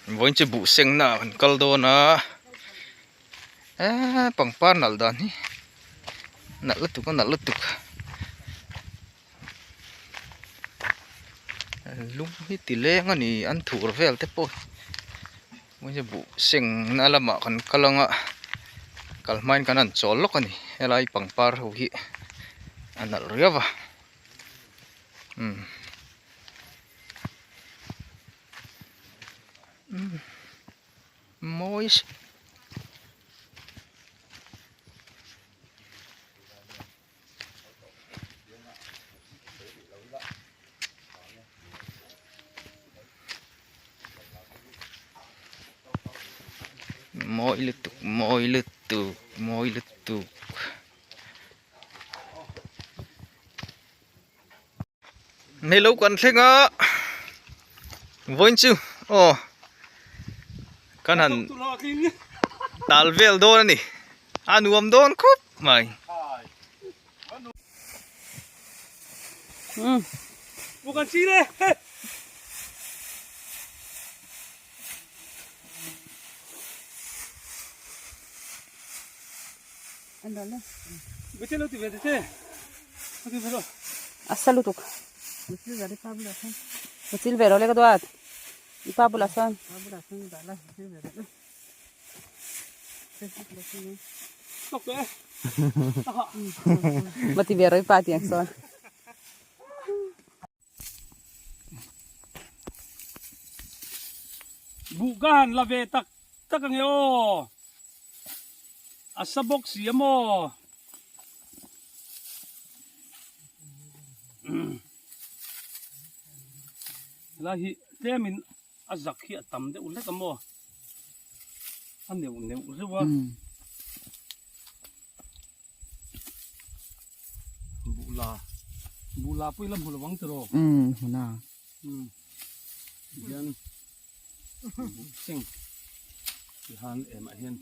Vawiin chu buh sengna ah kan kal dawn a eee pangpar nalh dan hi nalh lutuk a nalh lutuk lung hi ti leng a ni an thur vel te pawh vawiin chu buh sengna lamah kan kal ang a kal hmain kan han chawl lawk a ni helai pangpar ho hi a nalh riau a umm. Mawi mawi lutuk mawi lutuk mawi lutuk. Hmelo kan thleng a vawiin chu aw kan han tal vel dawn a ni a nuam dawn khawp mai. A sa lutuk ka chil ve lo le ka duat i pa bulah sawn va ti ve rawh i pa tiang sawn. Buh ka han la ve tak tak ange aw. A sa bawk si a maw. Helai hi tlemin a zak hi a tam deuh hlek a maw. A neuh neuh zeuh a. Buhla buhla pawh ila hmu lo ang tiraw? Umm hmu na. Umm tihian buh seng tihan emah hian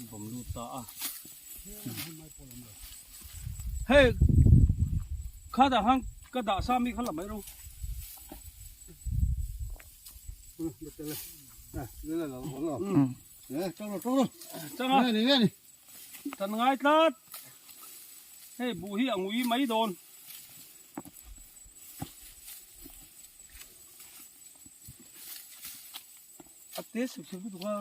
vawm lut ta a. Hei kha dah khan ka dah sa mi kha la mai rawh. Changa kan ngai tlat hei buh hi a ngui mai dawn. A te sep sep lutuk a.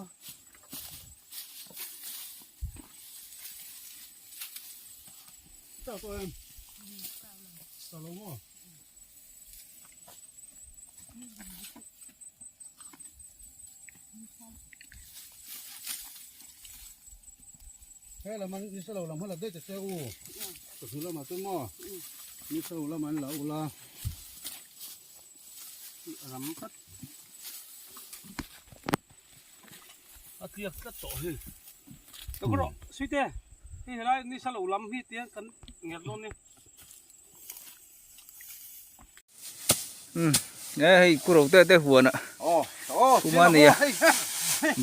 He lam an ni salo lam hala daih ta che u ka hnu lamah chuan maw ni salo lamah an la ula ram tlat a tliak tlat tawh hi ka kawr rawh suite hei helai ni salo lam hi tia kan nghet dawn nia. E hei ku ro te te huan ah kuma nei a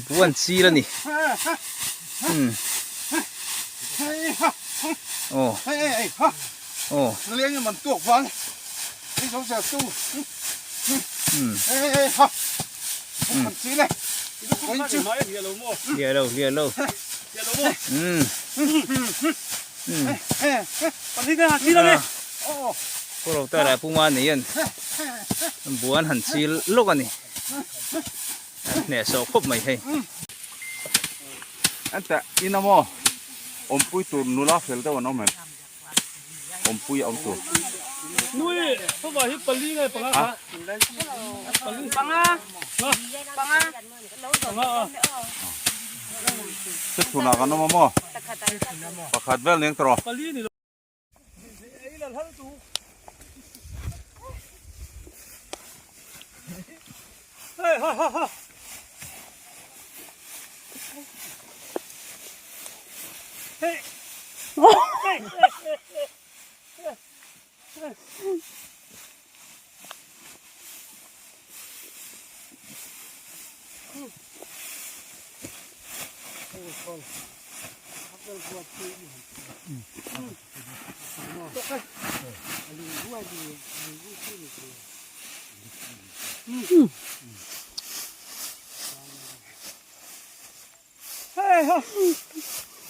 buan chil a ni aw aw hliah lo hliah lo Pu Rotara Pu Manian buan han chil lawk a ni. An hnehsawh khawp mai hei. Enta ina maw awmpui tur nula fel deuh an awm em? Awmpui a awm tur. Nui chuvah hi pali nge panga kha? Pali. Panga. Panga. Chhunah kan awm a maw? Pakhat vel ning tawh.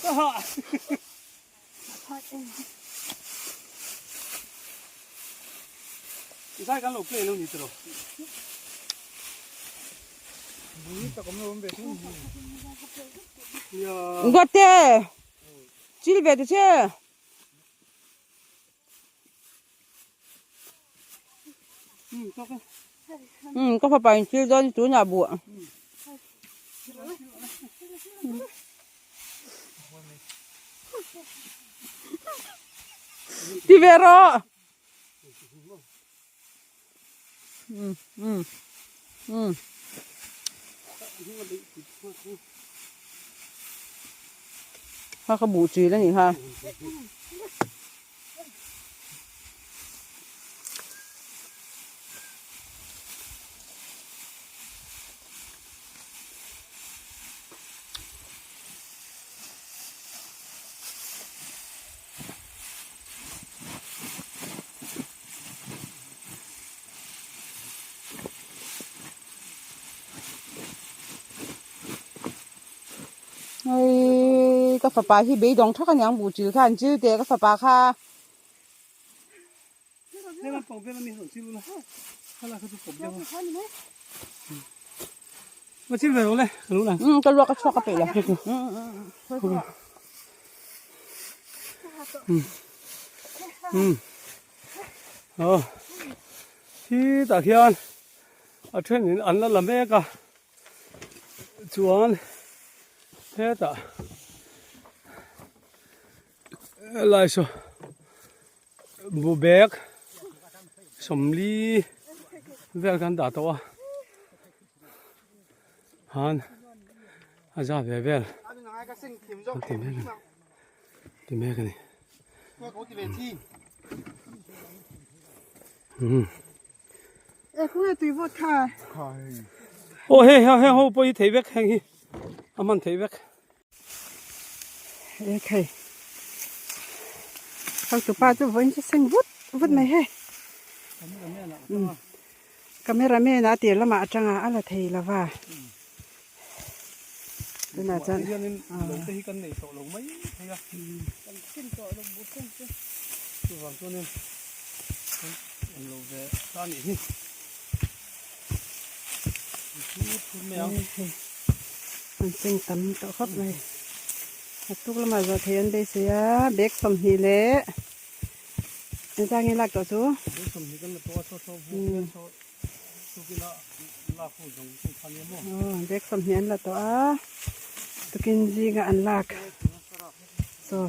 Ka ha. Zai kan lo play lo ni tiro. Gote. Chil ve te che. Ka fapa in chil dawn tunah buah. Ti ve rawh. Kha ka buh chil a nih kha. Hei ka fapa hi beidawng thak aniang buh chil kha an chil teh ka fapa kha. Ka luak a chhuak a peih lo. Khi tah khian a thenin an la la mek a chuan hetah helai saw buh bag sawmli vel kan dah tawh a han a za ve vel an ti mek a ni ti mek a ni. Aw hei hei ho pawh hi thei vek heng hi a hman theih vek. Ekhei hotupa chu vawiin chu seng vut vut mai hei camera man a tir lamah atanga a la thei lo va tunah chuan lo te hi kan nei tawh lo mai thei a kan chhin tawh lo buh seng chu chuvang chuanin kan awm lo ve ta nih hi An cheng tam tawh khawp mai a tuk lamah zawh theih an beisei a bag 20 leh engzah nge lak tawh chu bag 20 an la tawh a tukin zinga an lak chaw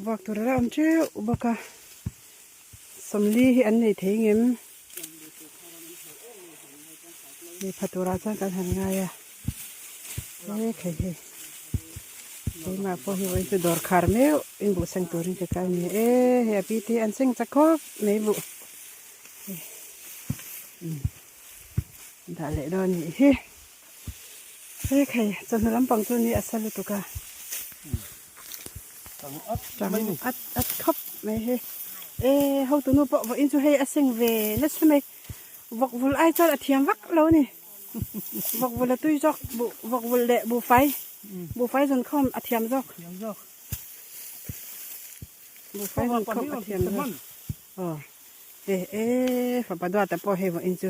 vuak tur a la awm teuh bawk a 40 hi an nei thei ngem. Hei pha turah chuan kan han ngai a he khei hei keimah pawh hi vawiin chu dawr khar meuh in buh seng turin ka kal a ni e hei a pi te hi an seng chak khawp mai buh hei umm dah leh dawn a nih hi he khei chawhnu lampang chu ni a sa lutuk a tang at at khawp mai hei e hotu nu pawh vawiin chu hei a seng ve nasa mai. Vawk vul ai chuan a thiam vak lo a ni. Vawk vul a tui zawk, buh vawk vul leh buhfai, buhfai zawn khawm a thiam zawk. Buhfai zawn khawm a thiam zawk. Aw e e fapa duata pawh hei vawiin chu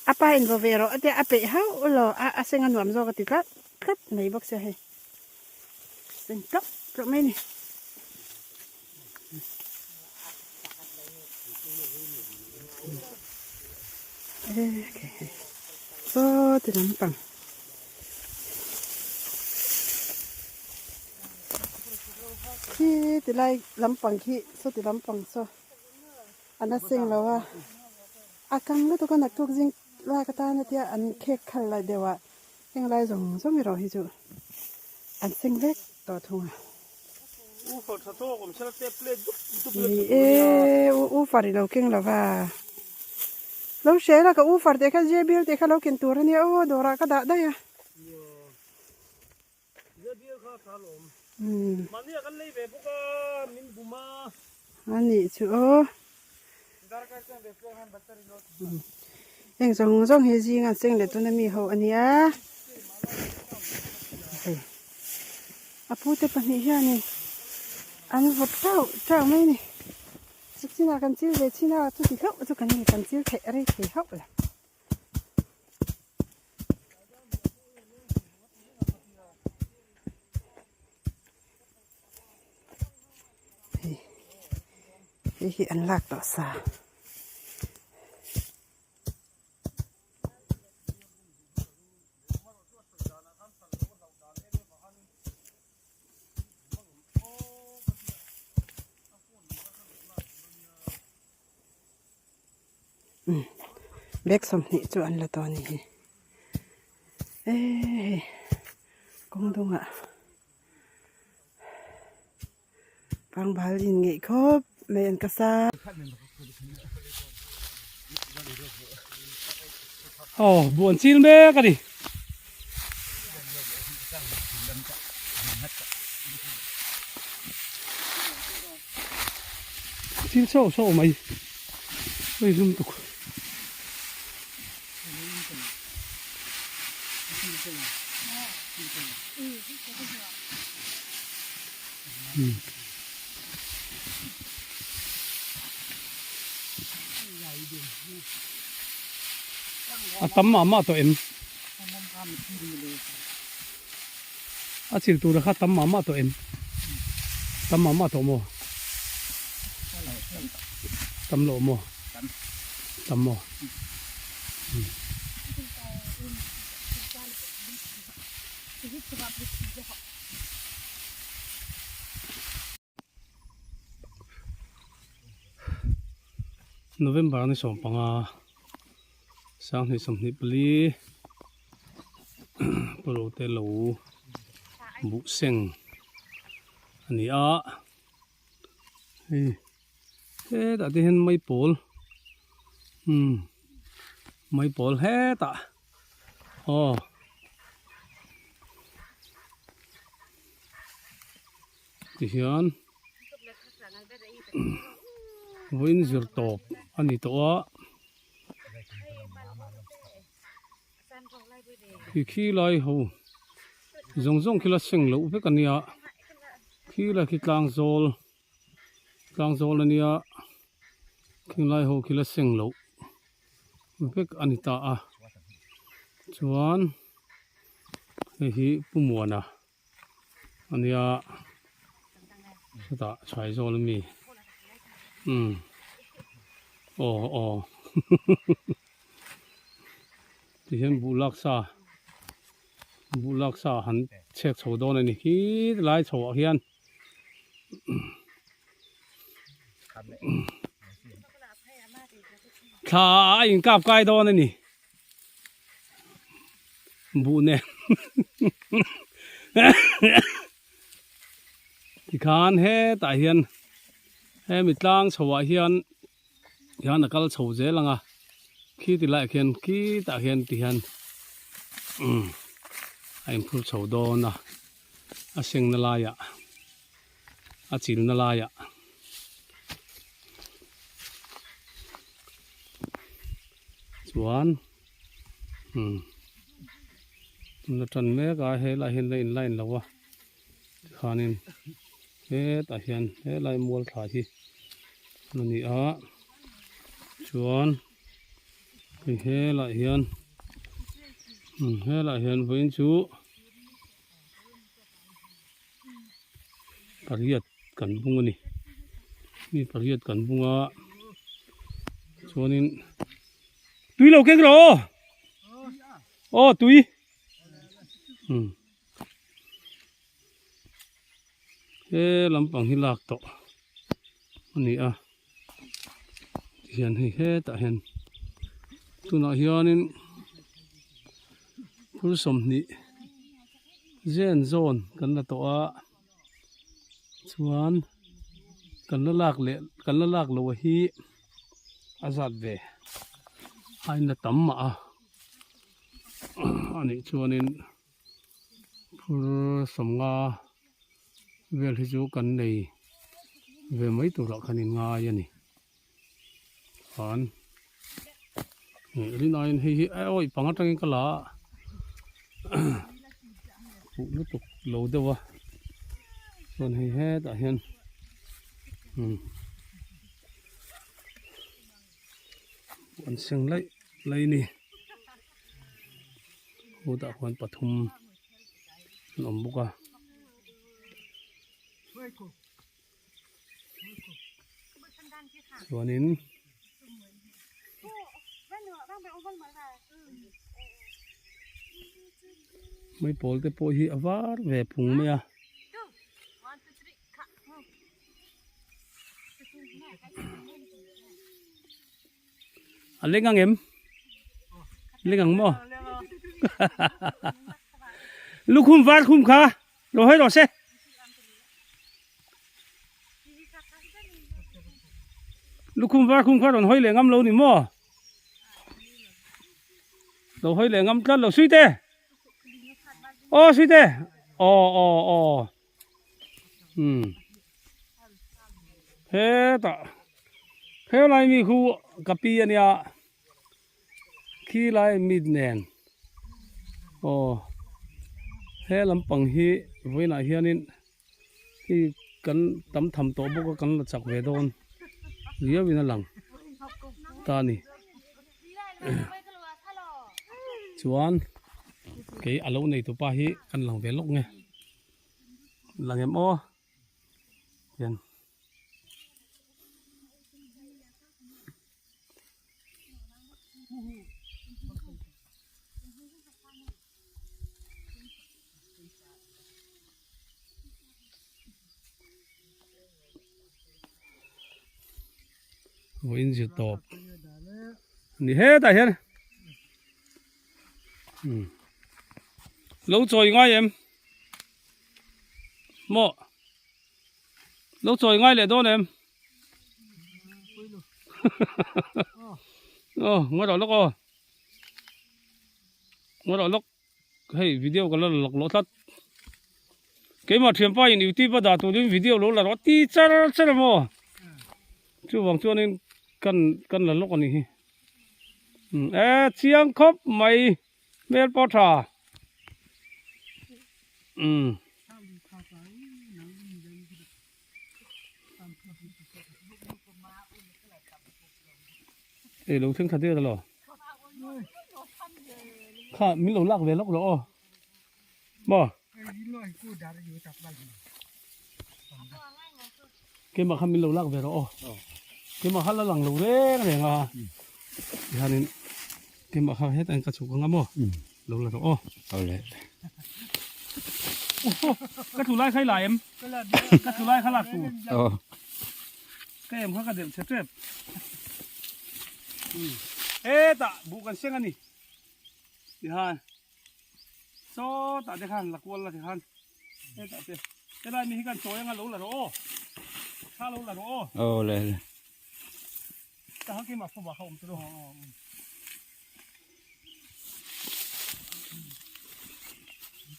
a pa in vaw ve rawh a tia a peih hauh lo a a seng a nuam zawk a ti tlat tlat mai bawk sia hei. Seng tlawk tlawk mai a ni. Saw ti lampang khi ti lai lampang khi saw ti lampang saw a la seng lo a a kang lutuk a naktuk zing lak atan a tia an khek khal lai deuh ah heng lai zawng zawng erawh hi chu an seng vek tawh thung a. Ni e, u u far i lo keng lo va. Lo hre la ka u far teh kha JBL teh kha lo ken tur a nia aw dawrah ka dah daih a. A nih chu aw. Heng zawng zawng hi zinga an seng leh tuna mi ho a nia. Hei. A pute pahnih hianin an vawt tauh tauh mai a ni. Chu chinah kan chil ve chin a, chuti hlauh chu kan ni, kan chil theih rei thei hauh lo. Hei hei hi an lak tawh sa. Bag 20 chu an la tawh a ni hi ehh hei kawng dungah pangbal in ngeih khawp mai an ka sa. Aw buan chil mek a ni. Chil chho chho mai hei hlum tuk. A tam mah mah tawh em? A chil tura kha tam mah mah tawh em? Tam mah mah tawh maw? Tam loh maw? Tam maw? November ni 15 2024 pawlawte lo buh seng a ni a hei hetah te hian maipawl umm maipawl hetah aw. Tihian vawiin zir tawp a ni tawh a khi khi lai ho zawng zawng khi la seng loh vek a nia khi lai khi tlang zawl tlang zawl a nia khing lai ho khi la seng loh vek a ni ta a chuan hei hi Pu Muana. Ania chutah chhai zawl ami umm aw aw tihian buh lak sa buh lak sa han chhek chho dawn a ni khi lai chho ah hian thla a inkap kai dawn a ni. Buh nen tikhan hetah hian hemi tlang chho ah hian hian a kal chho zel ang a khi ti laiah khian khitah khian ti hian umm a inphur chho dawn a a sengna laiah a chilna laiah. Chuan umm la tan mek a helai hian la in line lo a tikhanin hetah hian helai mual thla hi a ni a chuan hei helai hian umm helai hian vawiin chu pariat kan bung a ni mi pariat kan bung a chuanin tui lo keng rawh aw aw tui um he lampang hi lak tawh a ni a tihian hei hetah hian tunah hianin phul 20 zen zawn kan la tawh a chuan kan la lak leh kan la lak loh hi a zat ve a in la tam mah a anih chuanin phur 50 vel hi chu kan nei ve mai turah khan in ngai a ni khan rinaiin hei hi a awih pang atangin ka la a huh lutuk lo deuh a. Chuan hei hetah hian umm an seng laih laih a ni hutah khuan pathum an awm bawk a. Chuanin maipawl te pawh hi a var ve phung mai a. A leng ang em? Leng ang maw? Lukhum var khum kha lo hawi rawh se. Lukhum var khum kha rawn hawi leh ngam lo ni maw? Lo hawi leh ngam tlat lo Suite. Aw Suite. Aw aw aw. Umm hetah helai mi khu ka pi ania khilai mit nen aw he lampang hi vawiinah hianin hei kan tam tham tawh bawk a kan la chak ve dawn riauin a lang ta a ni chuan kei a lo nei tupa hi kan lang ve lawk nge. Lang em aw hian vawiin zir tawp ni hetah hian Lo chawi ngai em? Maw? Lo chawi ngai leh dawn em? Aw, ngawi rawh lawk aw. Ngawi rawh lawk. Hei video ka la lawk loh tlat. Keimah thianpa in youtube a dah turin video lo la rawh ti char char a maw? Chuvang chuanin kan kan la lawk a nih hi. E chiang khawp mai hmel pawh tha umm. Ei lo thleng tha der alo kha min lo lak ve lawk rawh aw maw. Keimah kha min lo lak ve rawh aw. Keimah kha la lang lo reng reng a. Tihianin keimah kha hetah hian ka chhuk ang a maw. Lo la rawh aw. Awle. Ka tlu lai kha i la em? Ka tlu lai kha lak tur. Aw. Ka em kha ka delh che tep. Hetah buh kan seng a ni. Tihian. Sawtah te khan la kual la ti khan hetah te helai mi hi kan chawi anga lo la rawh aw kha lo la rawh aw aw le le ta ha keimah fawmah kha awm tawh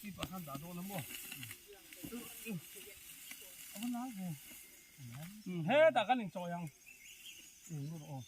ti pah khan dah dawn a maw hetah kan inchawi ang rawh aw.